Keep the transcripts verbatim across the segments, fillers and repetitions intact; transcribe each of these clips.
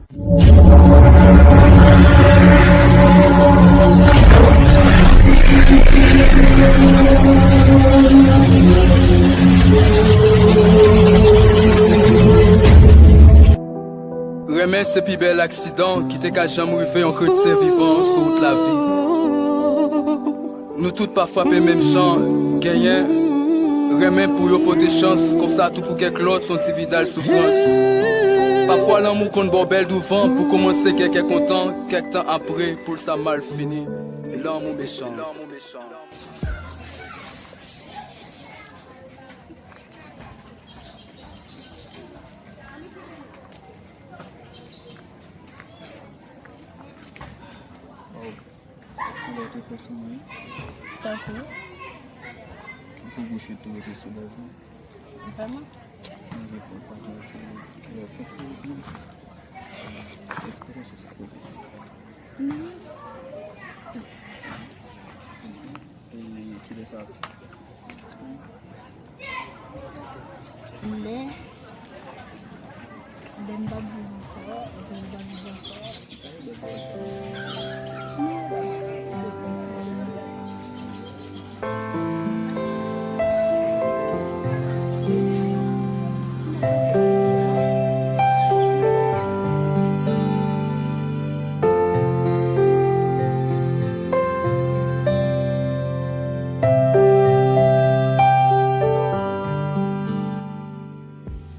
Renmen se pi bèl aksidan ki te ka janm rive yon kretyen vivan sou wout lavi. Nou tout pa frape menm jan, genyen renmen pou yo pote chans, konsa tou pou kèk lòt se yon ti vidal soufrans. Pafwa lanmou konn ba w bèl douvan pou kòmanse gen kè kontan, kèk tan apre pou l sa mal fini. Lanmou mechan. Sa koulè te fè sou mwen. Tankou? Tankou gwo chit tou rete sou lèv mwen. Vrèman? Mwen gen pwoblèm sa koulè fè sou mwen. Èske w panse sa koulè? Non. E kilè sa ap disponib? Lè, lè m p ap viv ankò, lè m p ap viv ankò.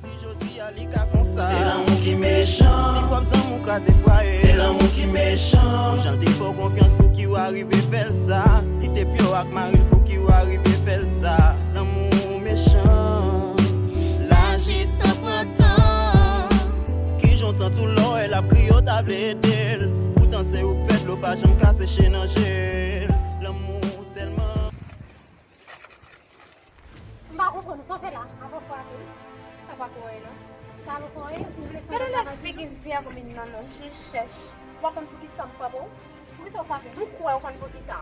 Si jodi a li ka konsa, se lanmou ki mechan. Si pwòp zanmi w kraze fwaye, se lanmou ki mechan. Jan l te fè w konfyans, pouki w arive fè l sa? Li te fè w ak mari l, pouki w arive fè l sa? Lanmou mechan. Laji san pran tan. Kijan w santi w lè w wè l ap kriye, w ta vle ede l. Poutan se ou k fè dlo pa janm ka seche nan je l. Lanmou tèlman. M pa konprann, sa w fè la? Apa w frape m? Sa pa pou anyen non. Sa pa pou anyen, ou vle fè yon travay pou mwen? Gade lè figi fi a konbyen nan non, je chèch. Ou pa konn poukisa m frape w? Poukisa w frape m? M kwè w konn poukisa.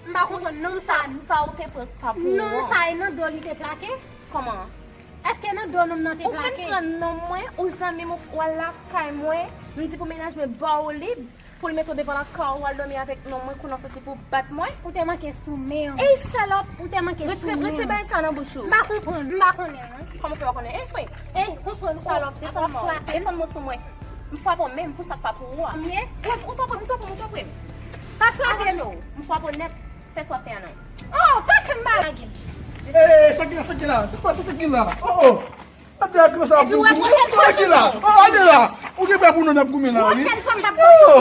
M pa konprann non sa. Sa w te pran k pa pou ou an. Non sa e nan do li te plake? Kòman? Èske nan do nonm nan te plake? Ou fin pran non mwen, ou zanmi m, ou al lakay mwen, m di pou mennaj mwen ba w li, pou l mete w devan lakay ou al dòmi avèk nonm mwen, kounye a w soti pou w bat mwen? Ou te manke sou men w. Ey, salòp! Ou te manke sou men w. Retire, retire bagay sa nan bouch ou. M pa konprann, m pa konnen non. Kòman w fè pa konnen? Ey, frè! Ey, konprann ou. Salòp, desann men w. Desann men w sou mwen. M frape w menm pou sa k pa pou ou a. Kòmye? Ou, ou frape m, ou frape m, ou frape m. Pa frape m. M frape w nèt. Fè sa w ap fè a non. Oh, pase m bagay. Ey, sa ki la, sa ki la? Se pa sa ki la. Oh, oh. Gade agresyon ap vin pou mwen. Gade la. Oh, gade la. Ou gen pè pou nou n ap goumen la, wi. Oh,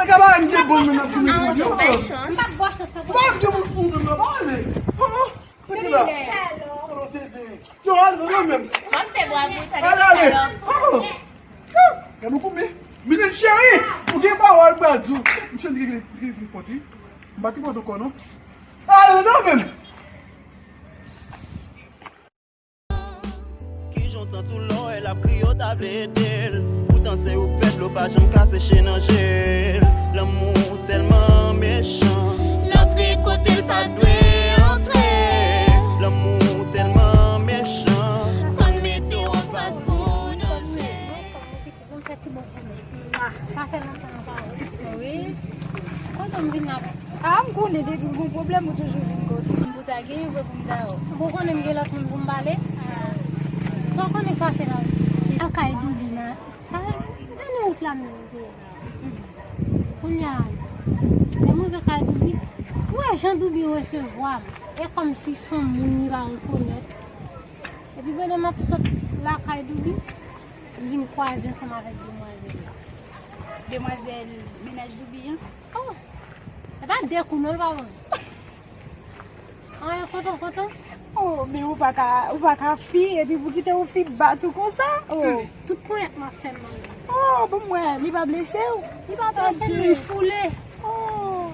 nèg aba m gen bon moun ap goumen pou mwen. M p ap bò chans sa. Pas gen moun sou nou nan pale. Oh, oh. Sa ki la? Yo, al nan menm. M ap fè bwa pou sa de salòp. Oh, oh. Gade nou koumen. Milen cheri, ou gen pawòl m pral di w. Misye li gen, li gen, li gen pòt, wi. M pa tripòt ankò, non. Ale, non, menm. Kijan w santi w lè w wè l ap kriye, w ta vle ede l. Poutan se ou k fè dlo pa janm ka seche nan je l. Lanmou tèlman mechan. L antre kote l pa dwe antre. Lanmou tèlman mechan. Konn mete w anfas gwo danje. Bon, fè ti bon pou nou. Mwa. Sa fè lontan nou pa wè. Wi. Kote m vin la, piti? A, m konnen depi w gon pwoblèm, ou toujou vin kote m. Pou ta gen yon vre pou m ta wè. Ou konnen m gen lòt moun pou m pale? Sa w konnen k pase la? Lakay Doubi, nan, nan wout la m te ye la. Kounye a, lè m rive kay Doubi, ou wè jan Doubi resevwa m. E kòmsi se yon moun li pa rekonèt. Epi pandan m ap sot lakay Doubi, m vin kwaze ansanm avèk demwazèl la. Demwazèl mennaj Doubi an? Oh! E pa de kou non, l pa ban m. Anyen kontan, kontan. Oh, men ou pa ka, ou pa ka fi, epi pou kite yon fi bat ou konsa? Oh. Hmm, tout ponyèt m ap fè m manje. Oh, bon, mwen, li pa blese w? Li pa blese m, li foule. Oh.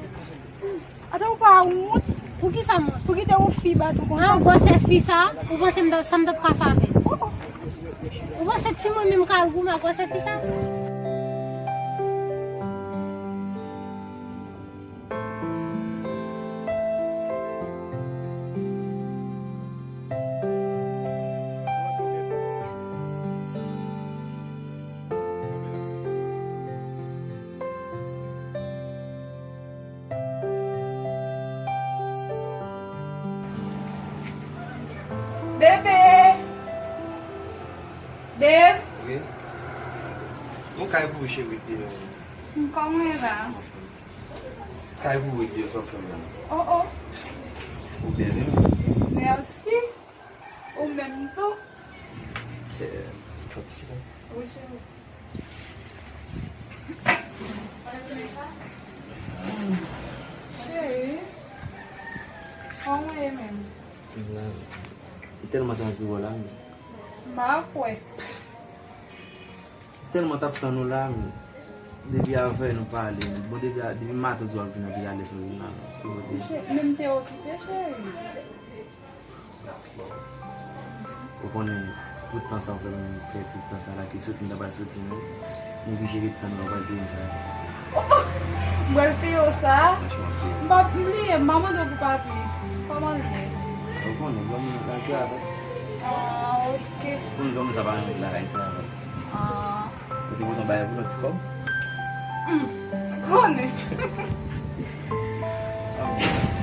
Ata ou pa wont? Poukisa m wont? Pou kite yon fi bat ou konsa? An, gwosè fi sa, ou panse m t ap, sa m t ap ka fè avè l? Ou panse ti mwen menm ka al goumen ak gwosè fi sa? Bebe! Babe! Wi. Yon kay pou ou, cheri, te. Kòman w ye la? Kay pou ou, Dieu, sa w fè m la. Oh, oh. Ou byen, wi. Mèsi. Ou menm tou. Kè, tanti la. Wi, cheri. Cheri, kòman w ye menm? M la. M tèlman tann sou wè w la, men. M pa kwè. Tèlman t ap tann ou la, men. Depi avè nou pale, men. Bon, depi, depi maten w ap vin nan Vilaj sou vin la, men. Cheri, men m te okipe, cheri. Ou konnen, pou tan sa w fè m fè tout tan sa la, ke soti m ta pral soti, non. M oblije ret tann ou pral peye sa. M pral peye w sa? Franchman, peye. M pa bliye, m pa mande w pou papye. Kòman l ye? Ou konnen, bon, m nan travay. Ah, ok. Ou konnen, sa pa renmen lakay travay. Ah. Ou te pote yon bagay pou nou, ti kòb? Hmm, konnen.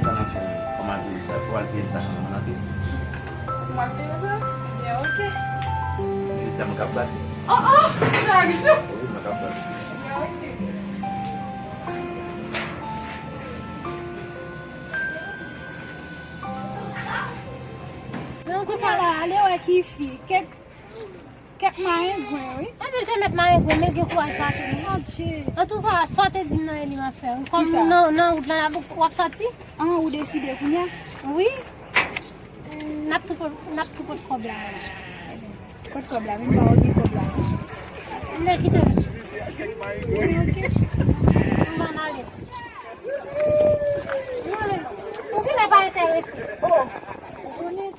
Sa n ap fè, fò m al peye sa, fò m al peye sa kanmenm, ann peye. Ou al peye sa? Ebyen, ok. Jodi a, mwen k ap bat. Oh, oh, chak jou. Wi, mwen k ap bat. Ebyen, ok. Men antouka la, ale wè ki fi, kèk Kèk marengwen, wi. Epi l te mèt marengwen, men l gen kouraj pase nou. Adje. Antouka, sa w te di m nan e li m ap fè. Kòm nan, nan wout la, w ap sòti? An, ou deside kounye a? Wi. N ap tou pot, n ap tou pot kòb la. Pot kòb la, men m pa wè ki kòb la. M vle kite l. Wi, ok. M ann ale. M ann ale. Ou genlè pa enterese. Oh, ou konnen.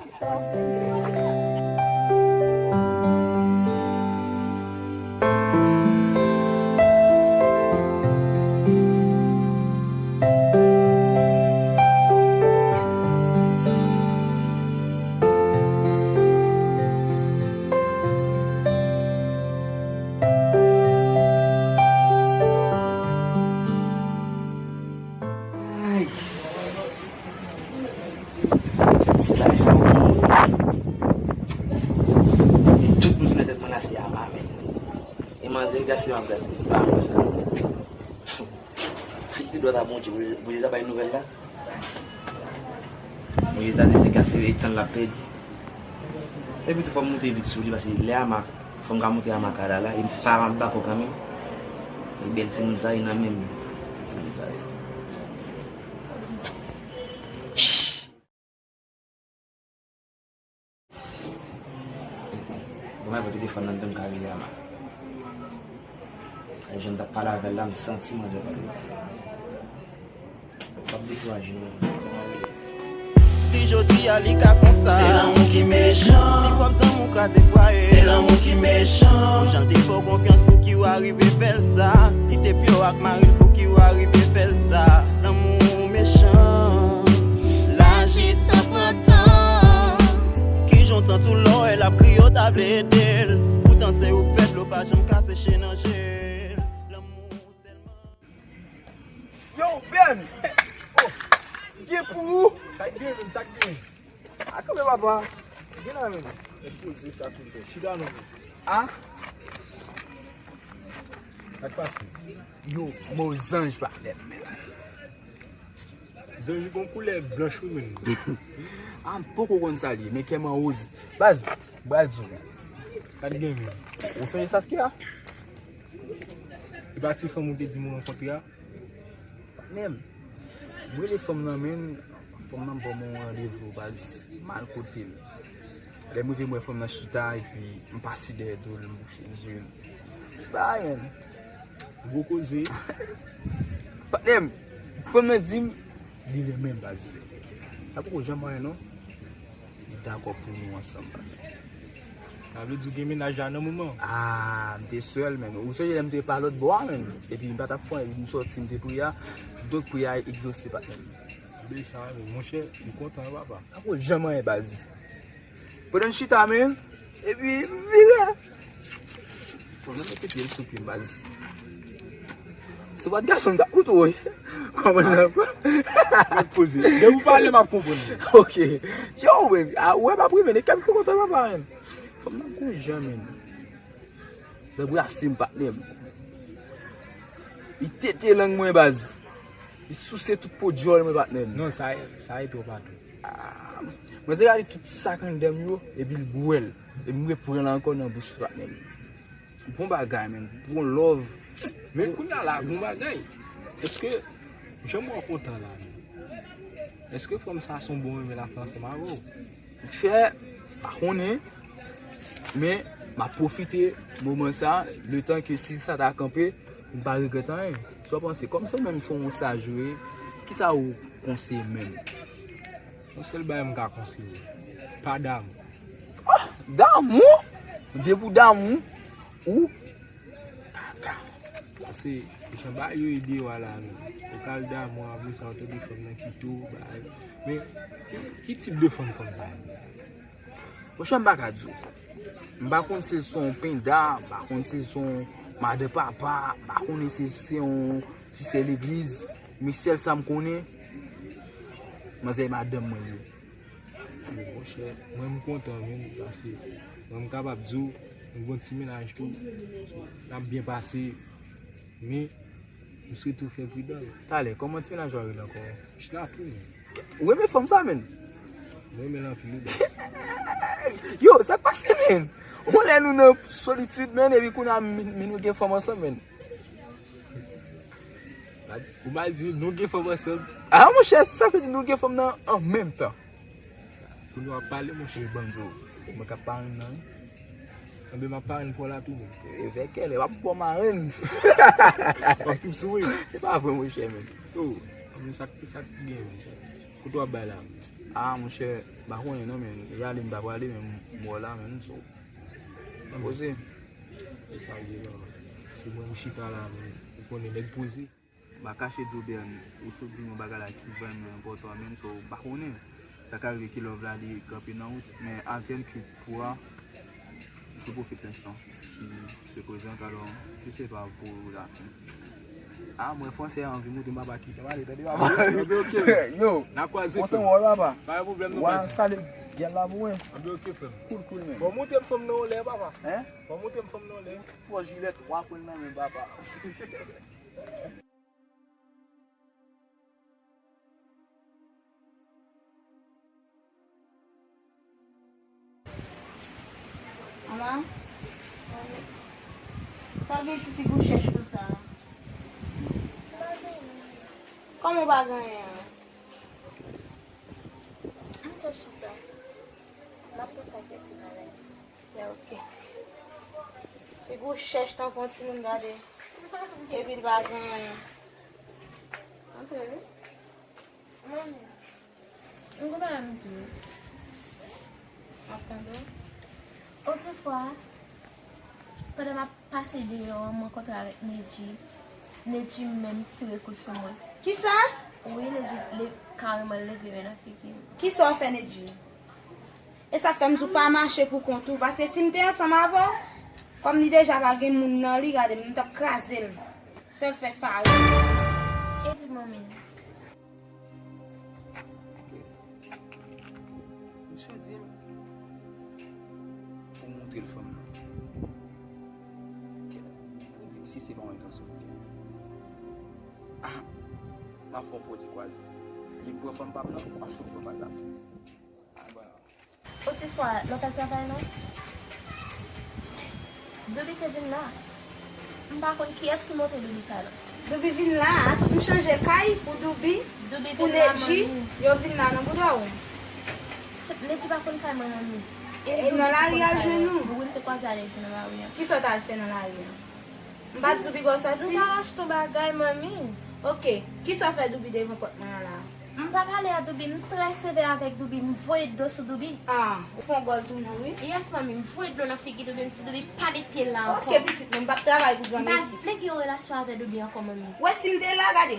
Ay. Ti bagay sa yo. E tout moun ki nan tèt mwen la se Ama, men. E manzè gaspiye m ap gaspiye. Pa wè sa. Si l te dwat a Bondye, Bondye ta bay nouvèl la. Bondye ta di se gaspiye e tan l ap pèdi. Epi tou fò m moute vit sou li, paske lè Ama, fò m ka moute Ama kay la la, e m pa m dakò kanmenm. E bèl timoun sa ye nan men m. Timoun sa ye. Bon, mwen voye telefòn nan, m ka rele Ama. E jan m t ap pale avè l la, m santi manzè pale. P ap dekouraje nou. Si jodi a li ka konsa, se lanmou ki mechan. Si kòb zanmi w kraze fwaye, se lanmou ki mechan. Pou jan l te fè w konfyans, pouki w arive fè l sa? Li te fè w ak mari l, pouki w arive fè l sa? Lanmou mechan. Laji sa pran tan. Kijan w santi w lè w wè l ap kriye, w ta vle ede l. Poutan se ou k fè dlo pa janm ka seche nan je l. Lanmou tèlman. Yo, Ben! Oh, gen pou ou? Sa k gen, men, sa k gen? A, kanpe, papa. Gen la, men. Mèt poze sa tou, men. Chita, men. A? Sa k pase? Yo, mo zanj pa nèt, men. Zanj gon koulè blanch, wi, men. A, m poko konn sa l ye, men kè m an woz. Baz, m pral di w. Sa k gen, men? Ou sonje Saskia? E pa ti fanm ou te di m ou rankontre a? Patnè m, m rele fanm nan, men fanm nan ban m yon randevou, baz, m al kote l. Lè m rive, m wè fanm nan chita, epi m pase dèyè do l, m bouche zye l. Ti bagay, men. Gwo koze. Patnè m, fanm nan di m li renmen m, baz. Sa poko janm anyen, non. Li dakò pou nou ansanm, patnè. Sa vle di w gen mennaj la nan moman? A, m te sèl, men. Ou sonje lè m te pa lòt bò a, men. Epi m pa t ap fè anyen, epi m sòti, m te priye a. Donk, priyè a egzose, patnè. Bèl sa, men, monchè, m kontan, wi, papa. Sa poko janm anyen, baz. Pandan n chita, men, epi m vire. Fò nou mete pye l sou pye m, baz. Se pa t gason m t ap koute w, wi. Kòman nan kwa? Mwen poze. Depi w pale, m ap konprann. Ok. Yo, men, a, wè, m ap rive, men kèm ki kontan papa, men. Fanm nan gon jan, men. Nan brase m, patnè m. Li tete lang mwen, baz. Li souse tout po dyòl mwen, patnè m. Non, sa, sa e twòp atò. Ah, mwen se gade tout sa k anndan m yo, epi l bwè l. Epi m reprann l ankò nan bouch, patnè m. Bon bagay, men. Bon love. Men kounye a la, bon bagay. Èske, jan m wè w kontan la, men. Èske fanm sa se yon bon renmen l ap fè ansanm avè w? Monchè, pa konnen, men m ap pwofite moman sa, letan ke si sa ta kanpe, m pa regrèt anyen. Sa w panse? Kòm se menm se yon saj ou ye, kisa ou konseye menm? Yon sèl bagay m ka konseye w, pa damou. Ah, damou? Depi w damou, ou pa damou. Paske, jan bagay yo ye deyò a la, men. Ou ka al damou, apre sa, ou tande fanm nan kite w, bagay. Men, ki, ki tip de fanm fanm sa ye? Monchè, m pa ka di w. M pa konn si l se yon pinda, m pa konn si l se yon madan papa, m pa konnen si l se yon ti sè legliz. Men sèl sa m konnen, manzè e madanm mwen li ye. Monchè, mwen m kontan, men, paske mwen m kapab di w, m gon ti mennaj tou, n ap byen pase, men, m swete w fè pridan. Talè, kòman ti mennaj ou a rele ankò? Chita tou, men. Ou renmen fanm sa, men? Mwen renmen l anpil, wi, baz. Yo, sa k pase, men? Yon lè nou nan solitid, men, epi kounye a, men, men nou gen fanm ansanm, men. Ou mal di, nou gen fanm ansanm. Ah, monchè, sa vle di nou gen fanm nan an menm tan. Pou nou ap pale, monchè. Ban m di w, mwen k ap parenn nan, wi. Anben, m ap parenn pou w la tou, men. E vè kèlè, w ap bon marenn. W ap tou sou mwen. Se pa vre, monchè, men. Oh, anben, sa, sa k gen, monchè? Kote w ap bay la? Ah, monchè, m pa konnen non, men. Rale m pa prale, men m wè w la, men, so. Poze. E sa w ye la? Se mwen m chita la, men. Ou konnen nèg poze. M pa kache di w, Bern, ou sot di m yon bagay la ki vrèman enpòtan, men, so, m pa konnen. Sa ka rive ke love la li kanpe nan wout, men advienne que pourra, je profite l'instant qui se présente, alors, je sais pas pour la fin. Ah, mwen fransè a anvi moute m papa ki fè m ale, tande papa. Anben, ok. Yo, n a kwaze, frè m. Kontan wè w, papa. Pa gen pwoblèm, non, frè m. Salye gyal la pou mwen. Anben, ok, frè m. Cool, cool, man. Bon, moute m fanm nan yon lè, papa. Hein? Bon, moute m fanm nan yon lè. Pran jilèt, w a pran l nan men papa. Ala, sa gen ti figi w chèch konsa? Kòman w pa gen anyen an? Ann chèch chita. M ap panse ak kèk ti bagay. Ya, ok. Figi w chèch tankou yon timoun, gade. Epi l pa gen anyen. Antre wi. Manmi. M konn bagay m di w. M ap tande w. Otrefwa, pandan m ap pase deyò an, m rankontre avèk Nedji. Nedji menm tire kout sou mwen. Kisa? Wi, Nedji le-, kareman leve men nan figi m. Kisa w fè Nedji? E sa fè m di w pa mache pou kont ou, paske si m te ansanm avè w, kòm li deja pa gen moun nan li, gade m, m t ap kraze l, fè l fè farin. Epi manmi. Misye di m pou m montre l fanm nan. Pou di m si se pa yon entansyon li gen. Ah! M ap fè yon pwodui kwaze. Li pran fanm pa m nan, m ap fè yon pran pa l la tou. Otrefwa, lè w t ap travay non, Doubi te vin la. M pa konn kiyès ki montre Doubi kay la. Doubi vin la, tout m chanje kay pou Doubi, pou Nedji, yo vin la nan bouda w. Nedji pa konn kay mwen, manmi. E nan lari al jwenn ou? Wi, m te kwaze a Nedji nan lari an. Kisa w t al fè nan lari an? M pa t di w piga w sòti? M t al achte yon bagay, manmi. Ok. Kisa w fè Doubi devan pòt mwen an la? M pa pale a Doubi, m trè sevè avèk Doubi, m voye dlo sou Doubi. Ah, ou fè yon gòl toujou, wi. Yes, manmi, m voye dlo nan figi Doubi, m di Doubi pa met pye l la ankò. Ok, pitit mwen, m p ap travay pou granmesi. M pa vle gen yon relasyon avè Doubi ankò, manmi. Wè, si m te la, gade.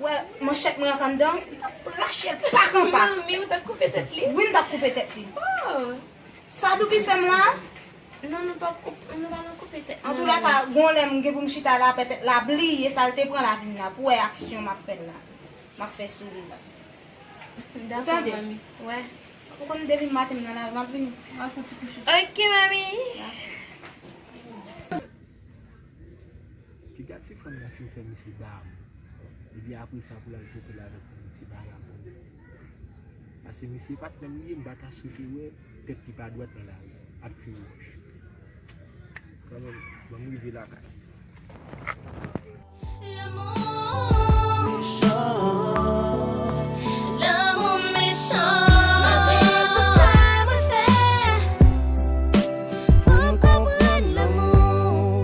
Wè, manchèt mwen an anndan, m t ap rache l pak an pak. Manmi, ou t ap koupe tèt li? Wi, m t ap koupe tèt li. Oh. Sa Doubi fè m la? Non, nou pa koup-, nou pa nan koupe tèt. Antoulèka, gon lè m gen pou m chita la, petèt la bliye sa l te pran lavi m la, pou wè aksyon m ap fè l la. M ap fè sou li la. Ou tande? Dakò, manmi. Wè. Ou konn depi maten m nan lari, m ap vini. M al fè yon ti kouche. Ok, manmi. Piga ti fanm nan fin fè misye ba m. Epi apre sa pou l al pote l avèk yon ti vagabon. Paske misye patnè m li ye, m pa ta swete wè tèt li pa dwat nan lari ak ti wòch. Kanmenm, ban m rive lakay. Lanmou mechan. Lanmou mechan. Malgre tout sa mwen fè pou m konprann lanmou,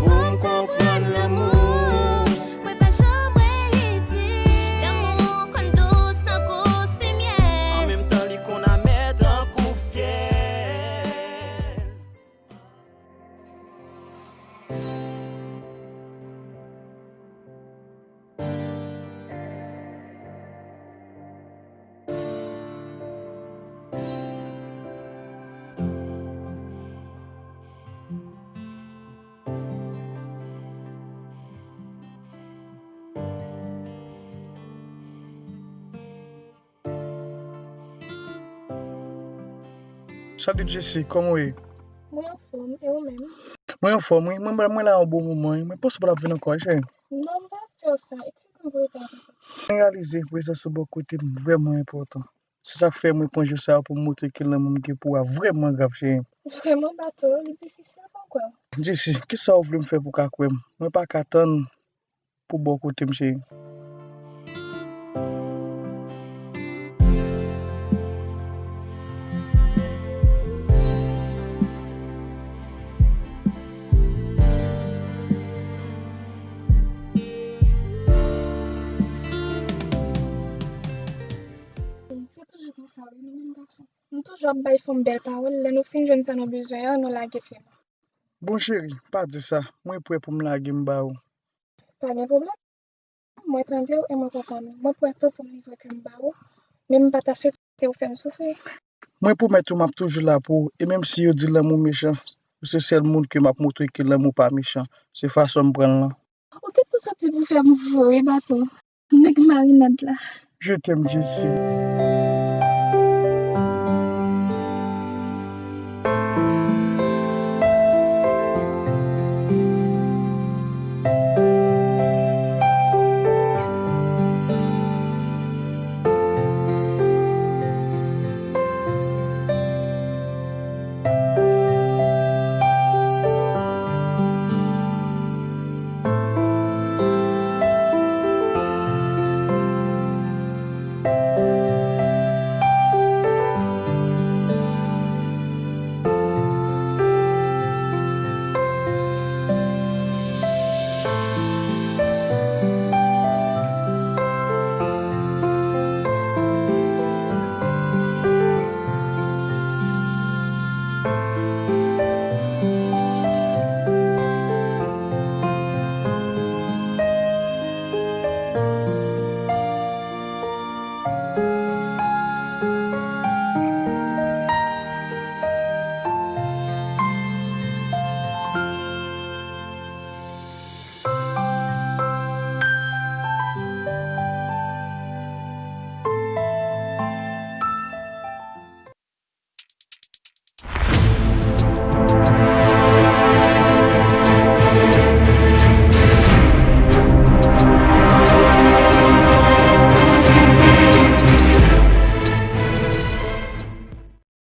pou m konprann lanmou, mwen pa janm reyisi. Lanmou konn dous tankou simyè. An menm tan, li konn amè tankou fyèl. Salut Jessy, kòman w ye? Mwen anfòm, e ou menm? Mwen anfòm, wi. Mwen, mwen la yon bon moman, wi. Mwen panse w pa t ap vin ankò, wi, cheri. Non, m pa fè w sa. Eskize m pou reta a, papa. Mwen reyalize prezans ou bò kote m vrèman enpòtan. Se sa k fè mwen pran jou sa a pou m montre ke lanmou m gen pou ou a vrèman grav, cheri. Vrèman, Bato, li difisil pou m kwè w. Jessy, kisa w vle m fè pou w ka kwè m? Mwen pa ka tann pou bò kote m, cheri. Se toujou konsa, wi, nou menm gason. Nou toujou ap bay fanm bèl pawòl, lè nou fin jwenn sa nou bezwen an, nou lage pye nou. Bon, cheri, pa di sa. Mwen prè pou m lage m ba ou. Pa gen pwoblèm. Mwen tande w e mwen konprann ou. Mwen prè tou pou m livre kè m ba ou, men m pa ta swete w fè m soufri. Mwen pwomèt ou m ap toujou la pou ou, e menm si yo di lanmou mechan, ou se sèl moun ke m ap montre ke lanmou pa mechan. Se fason m pran l lan. Ou gentan soti pou fè m fou, wi, Bato. Nèg marinad la. Je t'aime, Jessy.